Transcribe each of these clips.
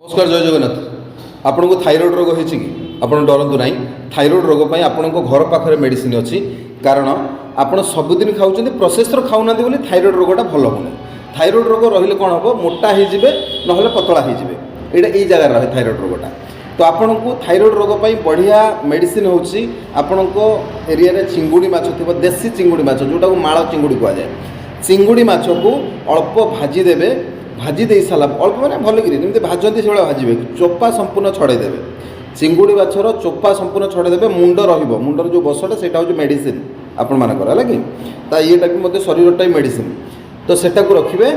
ନମସ୍କାର, ଜୟ ଜଗନ୍ନାଥ। ଆପଣଙ୍କୁ ଥାଇରଏଡ଼ ରୋଗ ହେଇଛି କି? ଆପଣ ଡରନ୍ତୁ ନାହିଁ। ଥାଇରଏଡ଼ ରୋଗ ପାଇଁ ଆପଣଙ୍କ ଘର ପାଖରେ ମେଡ଼ିସିନ ଅଛି। କାରଣ ଆପଣ ସବୁଦିନ ଖାଉଛନ୍ତି, ପ୍ରୋସେସ୍ର ଖାଉନାହାନ୍ତି ବୋଲି ଥାଇରଏଡ଼ ରୋଗଟା ଭଲ ହେଉନି। ଥାଇରଏଡ଼ ରୋଗ ରହିଲେ କ'ଣ ହେବ? ମୋଟା ହେଇଯିବେ, ନହେଲେ ପତଳା ହେଇଯିବେ। ଏଇଟା ଏଇ ଜାଗାରେ ରହେ ଥାଇରଏଡ଼ ରୋଗଟା। ତ ଆପଣଙ୍କୁ ଥାଇରଏଡ଼ ରୋଗ ପାଇଁ ବଢ଼ିଆ ମେଡ଼ିସିନ ହେଉଛି, ଆପଣଙ୍କ ଏରିଆରେ ଚିଙ୍ଗୁଡ଼ି ମାଛ ଥିବ, ଦେଶୀ ଚିଙ୍ଗୁଡ଼ି ମାଛ, ଯେଉଁଟାକୁ ମାଳ ଚିଙ୍ଗୁଡ଼ି କୁହାଯାଏ। ଚିଙ୍ଗୁଡ଼ି ମାଛକୁ ଅଳ୍ପ ଭାଜି ଦେବେ। ଭାଜି ଦେଇ ସାରିଲା, ଅଳ୍ପ ମାନେ ଭଲକିରି ଯେମିତି ଭାଜନ୍ତି ସେଭଳିଆ ଭାଜିବେ। ଚୋପା ସମ୍ପୂର୍ଣ୍ଣ ଛଡ଼େଇ ଦେବେ। ଚିଙ୍ଗୁଡ଼ି ମାଛର ଚୋପା ସମ୍ପୂର୍ଣ୍ଣ ଛଡ଼େଇ ଦେବେ। ମୁଣ୍ଡ ରହିବ। ମୁଣ୍ଡର ଯେଉଁ ବସଟା, ସେଇଟା ହେଉଛି ମେଡ଼ିସିନ ଆପଣମାନଙ୍କର, ହେଲା କି? ତା ଇଏଟା ବି ମଧ୍ୟ ଶରୀରଟା ବି ମେଡ଼ିସିନ। ତ ସେଟାକୁ ରଖିବେ।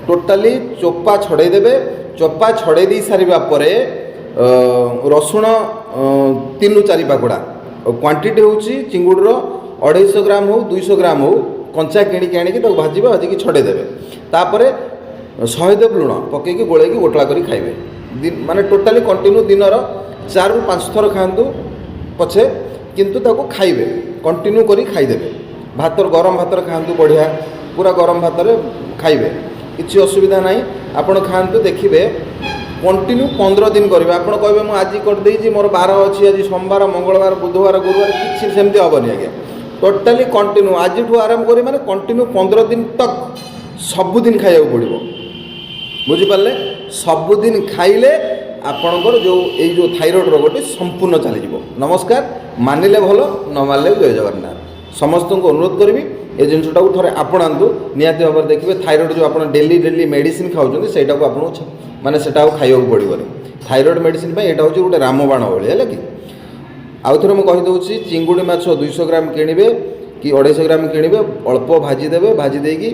ଟୋଟାଲି ଚୋପା ଛଡ଼େଇ ଦେବେ। ଚୋପା ଛଡ଼େଇ ଦେଇ ସାରିବା ପରେ ରସୁଣ 3ରୁ 4 ପାଖୁଡ଼ା। କ୍ୱାଣ୍ଟିଟି ହେଉଛି ଚିଙ୍ଗୁଡ଼ିର 250 ଗ୍ରାମ ହେଉ, 200 ଗ୍ରାମ ହେଉ, କଞ୍ଚା କିଣିକି ଆଣିକି ତାକୁ ଭାଜିବେ। ଭାଜିକି ଛଡ଼େଇ ଦେବେ। ତାପରେ 100 ଦେବ ଲୁଣ ପକାଇକି ଗୋଳେଇକି ଗୋଟଳା କରି ଖାଇବେ। ମାନେ ଟୋଟାଲି କଣ୍ଟିନ୍ୟୁ ଦିନର 4ରୁ 5 ଥର ଖାଆନ୍ତୁ ପଛେ, କିନ୍ତୁ ତାକୁ ଖାଇବେ, କଣ୍ଟିନ୍ୟୁ କରି ଖାଇଦେବେ। ଭାତର, ଗରମ ଭାତରେ ଖାଆନ୍ତୁ, ବଢ଼ିଆ। ପୁରା ଗରମ ଭାତରେ ଖାଇବେ, କିଛି ଅସୁବିଧା ନାହିଁ। ଆପଣ ଖାଆନ୍ତୁ, ଦେଖିବେ। କଣ୍ଟିନ୍ୟୁ 15 ଦିନ କରିବେ। ଆପଣ କହିବେ, ମୁଁ ଆଜି କରିଦେଇଛି, ମୋର ବାର ଅଛି, ଆଜି ସୋମବାର, ମଙ୍ଗଳବାର, ବୁଧବାର, ଗୁରୁବାର। କିଛି ସେମିତି ହେବନି ଆଜ୍ଞା। ଟୋଟାଲି କଣ୍ଟିନ୍ୟୁ ଆଜିଠୁ ଆରମ୍ଭ କରି, ମାନେ କଣ୍ଟିନ୍ୟୁ 15 ଦିନ ତକ୍ ସବୁଦିନ ଖାଇବାକୁ ପଡ଼ିବ। ବୁଝିପାରିଲେ? ସବୁଦିନ ଖାଇଲେ ଆପଣଙ୍କର ଯେଉଁ ଏଇ ଯେଉଁ ଥାଇରଏଡ଼ ରୋଗଟି ସମ୍ପୂର୍ଣ୍ଣ ଚାଲିଯିବ। ନମସ୍କାର। ମାନିଲେ ଭଲ, ନ ମାନିଲେ ବି ଜୟ ଜଗନ୍ନାଥ। ସମସ୍ତଙ୍କୁ ଅନୁରୋଧ କରିବି, ଏ ଜିନିଷଟାକୁ ଥରେ ଆପଣାନ୍ତୁ। ନିହାତି ଭାବରେ ଦେଖିବେ, ଥାଇରଏଡ଼ ଯେଉଁ ଆପଣ ଡେଲି ଡେଲି ମେଡ଼ିସିନ ଖାଉଛନ୍ତି, ସେଇଟାକୁ ଆପଣଙ୍କୁ ମାନେ ସେଇଟା ଆଉ ଖାଇବାକୁ ପଡ଼ିବନି। ଥାଇରଏଡ଼ ମେଡ଼ିସିନ ପାଇଁ ଏଇଟା ହେଉଛି ଗୋଟେ ରାମବାଣ ଭଳି, ହେଲା କି? ଆଉ ଥରେ ମୁଁ କହିଦେଉଛି, ଚିଙ୍ଗୁଡ଼ି ମାଛ 200 ଗ୍ରାମ କିଣିବେ କି 250 ଗ୍ରାମ କିଣିବେ, ଅଳ୍ପ ଭାଜିଦେବେ। ଭାଜି ଦେଇକି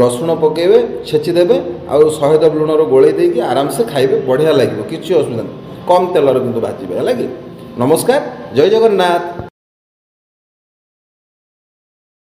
ରସୁଣ ପକାଇବେ, ଛେଚିଦେବେ ଆଉ 100 ଦେବ ଲୁଣର ଗୋଳେଇ ଦେଇକି ଆରାମସେ ଖାଇବେ। ବଢ଼ିଆ ଲାଗିବ, କିଛି ଅସୁବିଧା ନାହିଁ। କମ୍ ତେଲରେ କିନ୍ତୁ ଭାଜିବେ, ହେଲା କି? ନମସ୍କାର, ଜୟ ଜଗନ୍ନାଥ।